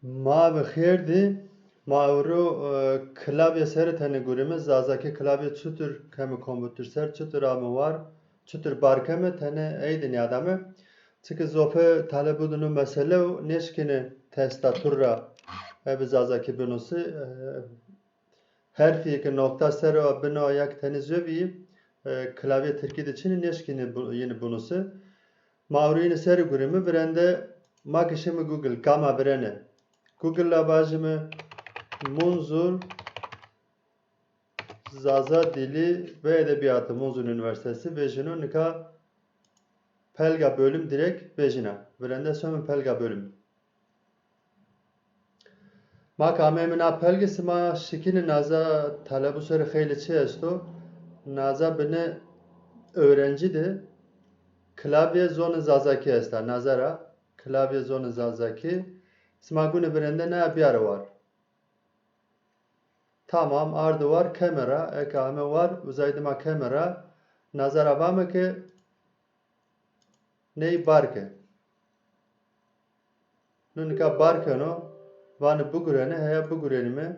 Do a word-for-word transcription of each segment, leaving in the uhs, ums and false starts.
Ma bi xêr dî. Ma ewro, e, klavye serî tenê gurîme. Zazakî klavye çitur keme kompûter ser, çitur ame war, çitur bar keme, tenê ey de nîyadame. Çike zofe talebû de no mesele û nêşkîne testatur ra ebe zazakî binusî. E, herfî ke nokta ser o bino ya ke tenê zovî, e, klavye tirkî de çinî, nêşkîne bu-, yînî binusî. Ma ewro yînî serî gurîme, virende ma ke şîme Google, gama virene. Google ra vajîme Munzur Zaza Dili ve Edebiyatı, Munzur Üniversitesi, vejîno, nika pelga bölüm direkt vejîna. Virende some pelga bölüm. Ma ke ameyme na pelge, sima şikîne naza talebû ser xeylê çi esto. Naza binê öğrenci de klavye zonê zazakî esta. Naza ra klavye zonê zazakî. Sima gune virende na biyare war. Tamam, arde war, keme ra, eke ame war, uzay dima keme ra, naza ra vame ke ney bar ke. No nika bar keno, vanê bigurene, heya bigurenîme.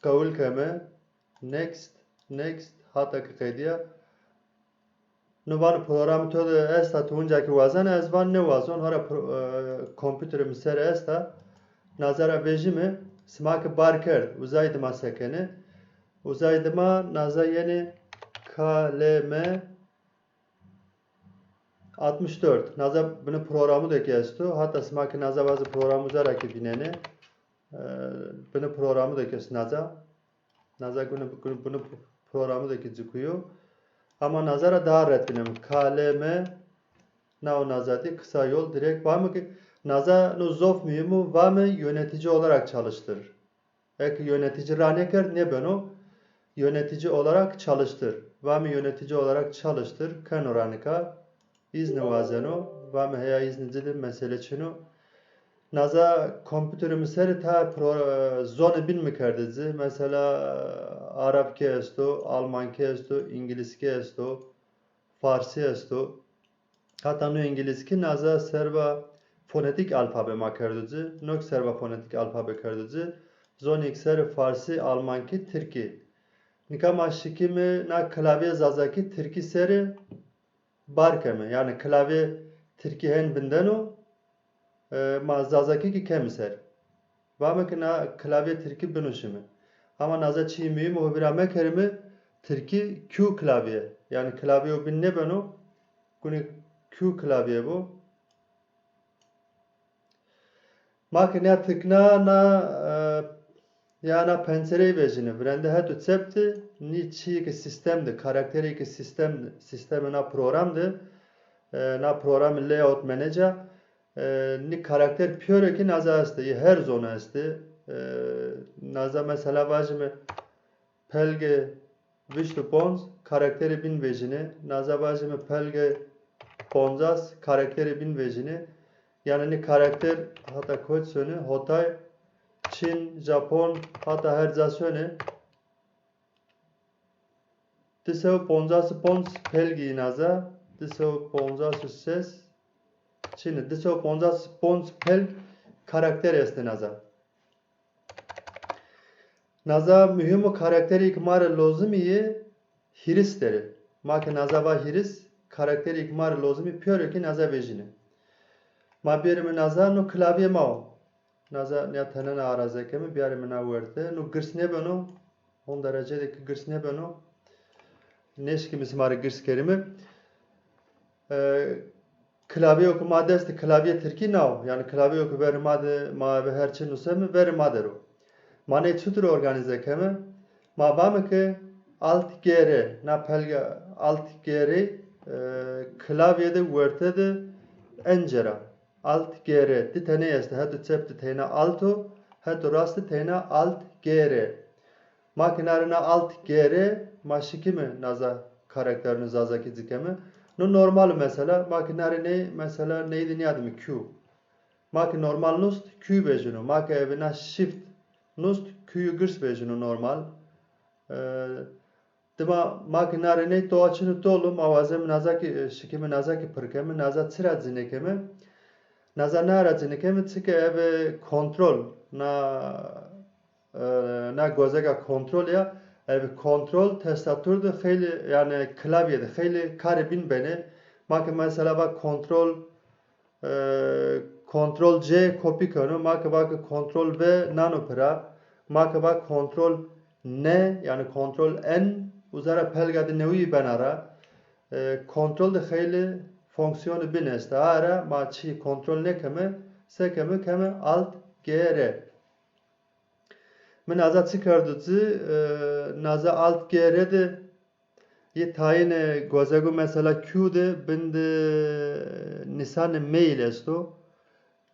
Qewil keme, next, next, hata ke qedîya. No vano programê to de esta, ti unca ke wazena, ez van nêwazon, hora pro-, e, kompûterê mi ser esta. Naza ra vejîme, sima ke bar kerd, uzay dima sekenê. Uzay dima naza yenê K L M altmış dört. Naza binê programû de kî esto. Hata sima ke naza vazê programû uza ra kî vînenê. E, binê programû de kî esto naza. Naza gune, gune, binê programû de kî cikuyo. Ama naza ra daha ret vîneme. K L M, nao naza dî kısa yol, direkt vame ke naza no zof muhîm o, vame yönetici olarak çalıştır. Eke yönetici ranêkerd, nêbeno. Yönetici olarak çalıştır. Vame yönetici olarak çalıştır, keno ra nika. Îznî wazeno. Vame heya îznî ci de mesele çin o. Naza kompûterê mi ser de tayê pro-, zonê bîn mi kerde ci. Mesela arabkî esto, almankî esto, îngilizkî esto, farsî esto. Hata no îngilizkî naza serba fonetîk alfabe ma kerdo ci, no kî serba fonetîk alfabe kerdo ci. Zonê kî ser farsî, almankî, tirkî. Nika ma şikîme na klavyê zazakî tirkî serî bar keme. Yanî klavyê tirkî hen vindeno, e, ma zazakî kî keme ser. Vame ke na klavyê tirkî binuşîme. Ama naza çîyê muhîm o, ho vîra mekerîme, tirkî Q klavye. Yanî klavyê o bîn nêbeno, gunê Q klavye bo. Ma ke nîya tikna na, e, ya na pencereyî vejîne, virende het û çep de, nî çîyê ke sîstem de, karakterê ke sîstem, sîstemê na program de, e, na programê layout manager, e, nî karakter pîyore kî naza estê, yê her zona estê. E, naza mesela vajîme pelge vîst û ponc karakterê bîn vejîne, naza vajîme pelge poncas karakterê bîn vejîne. Yanî nî karakter hata koç sonê, Hotay, Çin, Japon, hata her ca sonê. Di sew poncas û ponc pelgî naza, di sew poncas û ses, çin, di sew poncas û ponc pelg karakter estê naza. Naza muhîm o, karakterê ke ma rê lozimî yê hîris der ê. Ma ke naza va hîris, karakterê ke ma rê lozimî pîyore kî naza vejîne. Ma bêrîme naza, no klavyê ma o. Naza nîya tenena araze keme, biyarîme na werte. No girs nêbeno, hon derece de kî girs nêbeno. Nêşkîme sima rê girs kerîme. E, klavyê ke ma dest de, klavyê tirkî na o. Yanî klavyê ke verê ma de, ma ebe her çi nuseme, verê ma der o. Ma ney çitur organîze keme? Ma vame ke Alt G R, na pelga Alt G R, e, klavyê de werte de encera. Alt G R, di tenê estê, heto çep de teyna Alt o, heto rast de teyna Alt G R. Ma ke na rê na Alt G R, ma şikîme naza karakterûnê zazakî ci keme. No normal o mesela, ma ke na rê ney, mesela ney de nîyadîme Q. Ma ke normal nust, Q vejîno. Ma ke ebe na Shift nust, Q'yî girs vejîno normal. E, dima ma ke na rê ney toa çin û tol o, ma wazeme naza kî, e, şikîme naza kî pir keme, naza çira ci nêkeme? Naza na ra cinîke mi, çike eve kontrol, na, e, na gozega kontrol ya, eve kontrol testatur de xeylê, yanî klavye de xeylê karê bîn benê. Ma ke mesela va kontrol, e, kontrol C kopî keno, ma ke va ke kontrol V nano pira, ma ke va kontrol N, yanî kontrol N, uza ra pelga de newî bena ra. E, kontrol de xeylê fonksiyonê bîn esta. A ra ma çî kontrol nêkeme, se keme, keme Alt G R. Mi naza çi kerdo ci, e, naza Alt G R de yê tayîne gozego mesela Q de bin de nîsanê mail esto.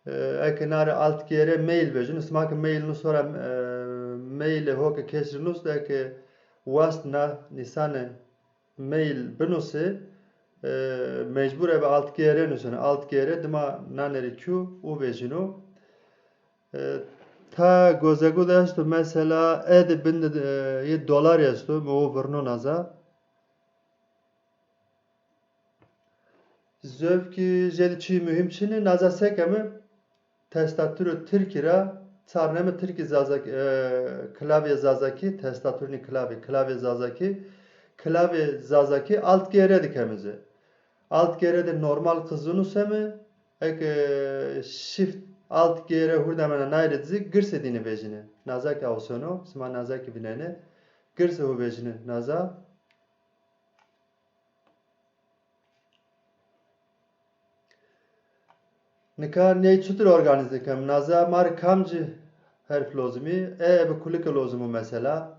E, eke na rê Alt G R mail vejîno, sima ke mail nusora, e, mailê ho ke kes rê nusto, eke wast na nîsanê mail binusê, e, mecbur ebe Alt G R nusêne. Alt G R dima nanê rê Q û vejîno. E, ta gozegu de esto, mesela E de bin de, e, yê dolarî esto, mi o virno naza. Zöv kî jêde çî muhîm çinî, naza se keme, testaturo tirkî ra çarneme tirkî zazakî, e, klavye zazakî, testaturunî klavye, klavye zazakî, klavye zazakî Alt G R de keme ci. Alt G R de normal qizî nuseme, eke Shift Alt G R hurdemena nay rê ci girsê dîne vejîne. Naza kî awseno, sima naza kî vinenê, girsê ho vejîne naza. Nika ney çutir organîze kem? Naza ma rê kamcî herf lozimî? E ebe kulike lozim o mesela.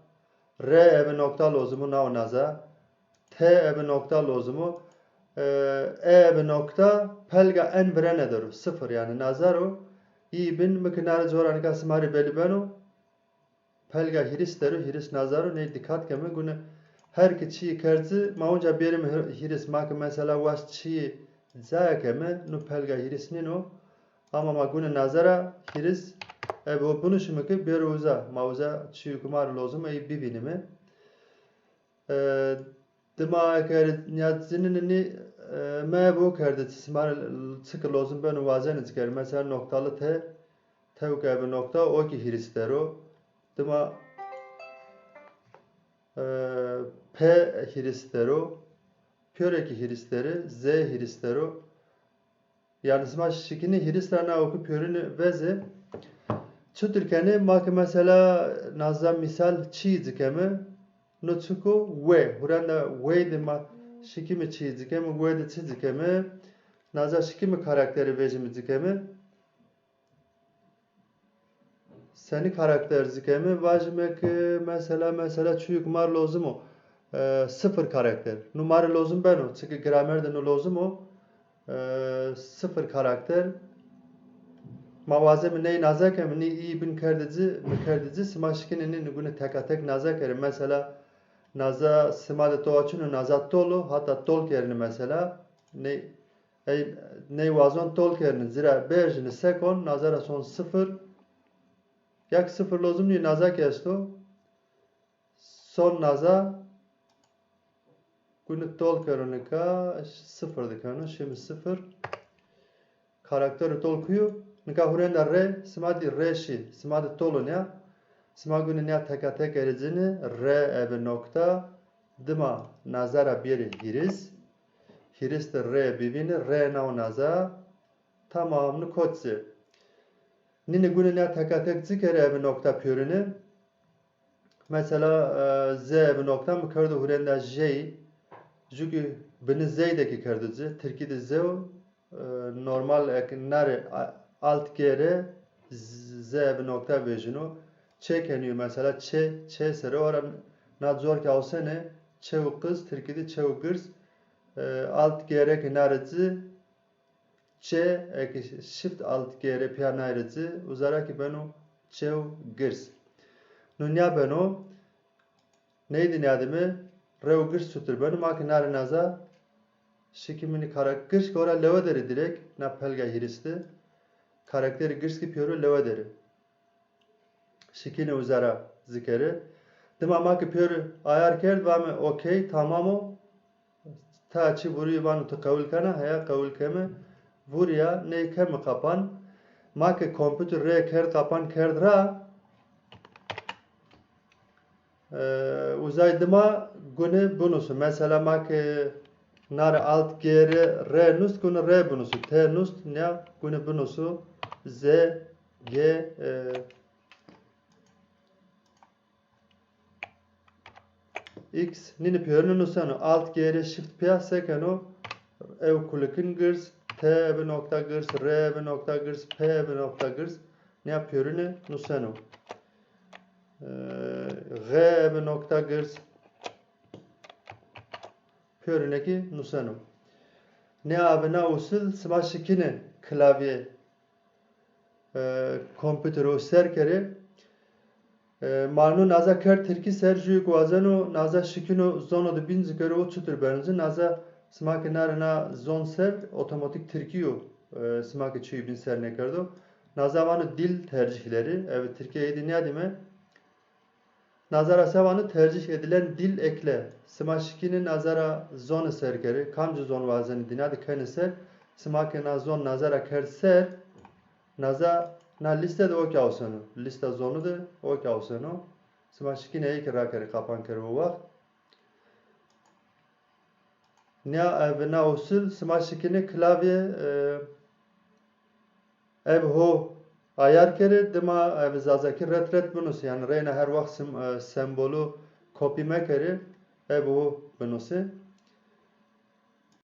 R ebe nokta lozim o, nao naza. T ebe nokta lozim o. E, E ebe nokta pelga en virene der o. Sifir yanî naza ro. Î bin mi ke na rê cora nika sima rê belî beno. Pelga hîris der o, hîris naza ro, ney dîqat keme, gune her ke çîyê kerd ci, ma onca bêrîme hî-, hîris, ma ke mesela wast çîyê caya keme, no pelga hîris nîno, ama ma gune naza ra hîris, ebe o binuşîme ke bêro uza, ma uza çîyo ke ma rê lozim o, ey bivînîme. E, dima eke nîya cinîne nî, e, mi ebe o kerde, sima rê çi ke lozim beno wazenê ci kerê. Mesela noktalı T, tew ke ebe nokta, o kî hîris der o. Dima, e, P hîris der o. Pîyore kî hîris der ê, Z hîris der o. Yanî sima şikînê hîris ra na oku pîyorîne vezê. Çutir kenê? Ma ke mesela naza mîsal çîyî ci keme, no çik o? We. Hurenda we de ma şikîme çîyî ci keme, we de çi ci keme? Naza şikîme karakteri vejîme ci keme. Senî karakter ci keme? Vajîme ke mesela, mesela çîyo ke ma rê lozim o, e, sifir karakter. No ma rê lozim beno, çike gramer de no lozim o, e, sifir karakter. Ma wazeme ney naza keme, nî î bin kerde ci, mi kerde ci, sima şikîne nî, nî gune teka tek naza kerê. Mesela naza sima de towa çin o, naza tol o, hata tol kerîne mesela. Ney Ey, ney wazon tol kerine, ci ra bierjine sekon, naza ra son sifir. Ya kî sifir lozim nîyo, naza kî esto. Son naza, gune tol kero nika, sifir dikeno, şîme sifir. Karaktero tol kuyo? Nika hurenda R, sima dî R şî, sima de tol o nîya. Sima gune nîya teka tek erê cinî, R ebe nokta, dima naza ra bierê hîris. Hîris de R bivîne, R nao naza. Tamam, no kot ci. Nîne gune nîya teka tek ci kerê ebe nokta pîyorîne. Mesela, e, Z ebe nokta mi kerdo hurenda J'yî. Ju kî binî Z'yî de kî kerdo ci. Tirkî de Z o, e, normal ek na rê a-, Alt G R, Z, Z ebe nokta vejîno. Ç kenîyo mesela, Ç, Ç sero, ora na cor ke awsenê, çew qiz, tirkî de çew girs, e, Alt G R ke na rê ci, Ç, eke Shift Alt G R pîya nay rê ci, uza ra kî beno çew girs. No nîya beno, ney de nîyadîme, rew girs çutir beno, ma kî na rê naza şikîme nî karak-, girs kî ora lewe der ê direk, na pelga hîris de. Karakterê girs kî pêro lewe der ê. Şikîne uza ra ci kerê. Dima ma ke pêro ayar kerd, vame okey, tamam o. Ta çi vurî vano ti qewil kena, heya qewil keme. vurîya, ney keme qapan. Ma ke kompûter rê kerd qapan kerd ra, e, uzay dima gune binusu. Mesela ma ke nare Alt G R R nust, gune R binusu. T nust, nîya gune binusu Z G, e, X. Nîne pêrune nuseno. Alt G R Shift P ya sekeno. Ew kulikin girs, T ebe nokta girs, R ebe nokta girs, P ebe nokta girs. Nîya pêrune nuseno. E, G ebe nokta girs. Pêrune kî nuseno. Nîya ebe na usul sima şikîne klavye e, kompûtero ser kerê. E, ma no naza kerd tirkî ser, jûyê ke wazeno naza şikîno zono de bîn zî kerê, o çitur beno ci? Naza sima ke nare na zon ser, otomatîk tirkî yo, e, sima ke çîyo bîn ser nêkerdo. Naza vano dil tercihleri. Eve tirkî ey de nîyadîme. Naza ra se vano tercih edilen dil ekle. Sima şikîne naza ra zone ser kerê. Kamci zon wazenê dîna de kenê ser. Sima ke na zon naza ra kerd ser, naza na lîste de o kî awseno. Lîsta zonu de o kî awseno. Sima şikîne ey kî rakerê qapan kerê o waxt. Nîya eve na usul sima şikîne klavye, e, eve ho ayar kerê, dima eve zazakî ret ret binusê. Yanî reyna her waxt sim-, e, sembolu kopî mekerê, eve ho binusê.